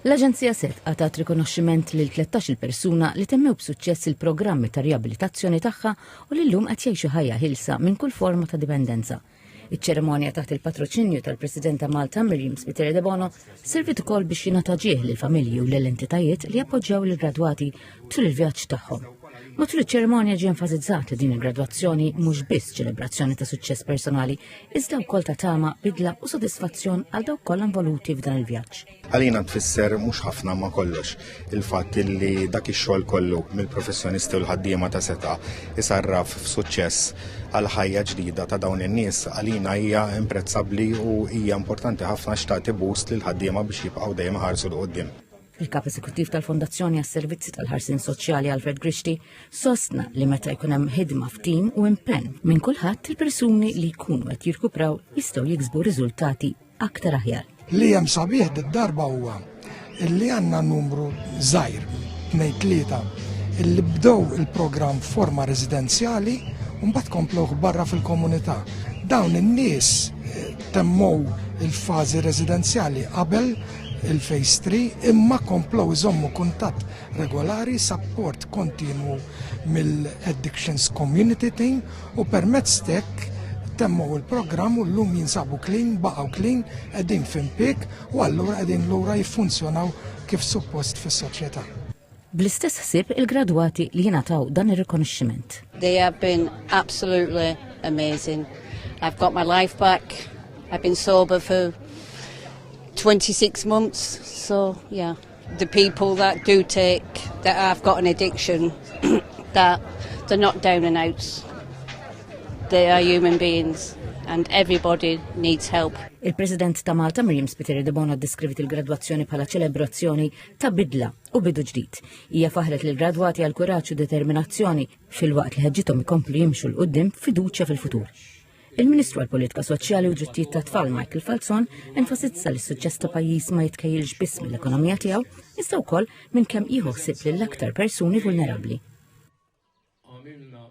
L-Aġenzija Sedqa tat rikonoxximent lil 13-il persuna li temmew b'suċċess il-programmi ta' riabilitazzjoni tagħha u li llum qed jgħixu ħajja ħielsa minn kull forma ta' dipendenza. Iċ-ċerimonja taħt il-patroċinju tal-President ta' Malta Miriam Spiteri Debono servit ukoll biex jingħata ġieħ lil familji u lil entitajiet li appoġġjaw lill-gradwati tul il-vjaġġ tagħhom. Matul iċ-ċerimonja ġie enfasizzat li din il-gradwazzjoni mhux biss ċelebrazzjoni ta' suċċess personali, iżda wkoll ta' tama, bidla u sodisfazzjon għal dawk kollha involuti f'dan il-vjaġġ. Għalina tfisser mhux ħafna ma kollox il-fatt li dak ix-xogħol kollu mill-professjonisti u l-ħaddiema ta' seta' isarraf f'suċċess għal ħajja ġdida ta' dawn in-nies għalina hija imprezzabbli u hija importanti ħafna x'tagħti boost lil ħaddiema biex jibqgħu dejjem ħarsu 'l quddiem. Il-Kap Eżekuttiv tal-Fondazzjoni għas-Servizzi tal-Ħarsien Soċjali Alfred Grixti sostna li meta jkun hemm ħidma f'tim u impenn minn kulħadd il-persuni li jkunu qed jirkupraw jistgħu jiksbu riżultati aktar aħjar. Li hemm sabiħ darba huwa li għandna numru żgħir, tnejn tlieta, illi bdew il-programm forma residenzjali u mbagħad komplewh barra fil-komunità. Dawn in-nies eh, temmow il-fażi residenzjali qabel il-Phase 3 imma komplow iżommu kuntatt regolari, sapport kontinwu mill-Addictions Community Team u permezz t'hekk temmew il-programm u llum jinsabu clean, baqgħu clean, qegħdin f'impjieg u allura qegħdin lura jiffunzjonaw kif suppost fis-soċjetà. Bl-istess ħsieb il-gradwati li jingħataw dan ir-rikonoxximent. They have been absolutely amazing. I've got my life back. I've been sober for 26 months, so yeah. The people that do take, that have got an addiction, that they're not down and outs. They are human beings and everybody needs help. Il-President ta' Malta Miriam Spiteri Debono ddeskrivit il-gradwazzjoni bħala ċelebrazzjoni ta' bidla u bidu ġdid. Hija faħret lil gradwati għal kuraġġ u determinazzjoni filwaqt li ħeġġithom ikomplu jimxu 'l quddiem b'fiduċja fil-futur. Il-Ministru għall-Politika Soċjali u Drittijiet tat-Tfal Michael Falzon enfasizza li s-suċċess ta' pajjiż ma jitkejjilx biss mill-ekonomija tiegħu, iżda wkoll minn kemm jieħu ħsieb lill-aktar persuni vulnerabbli.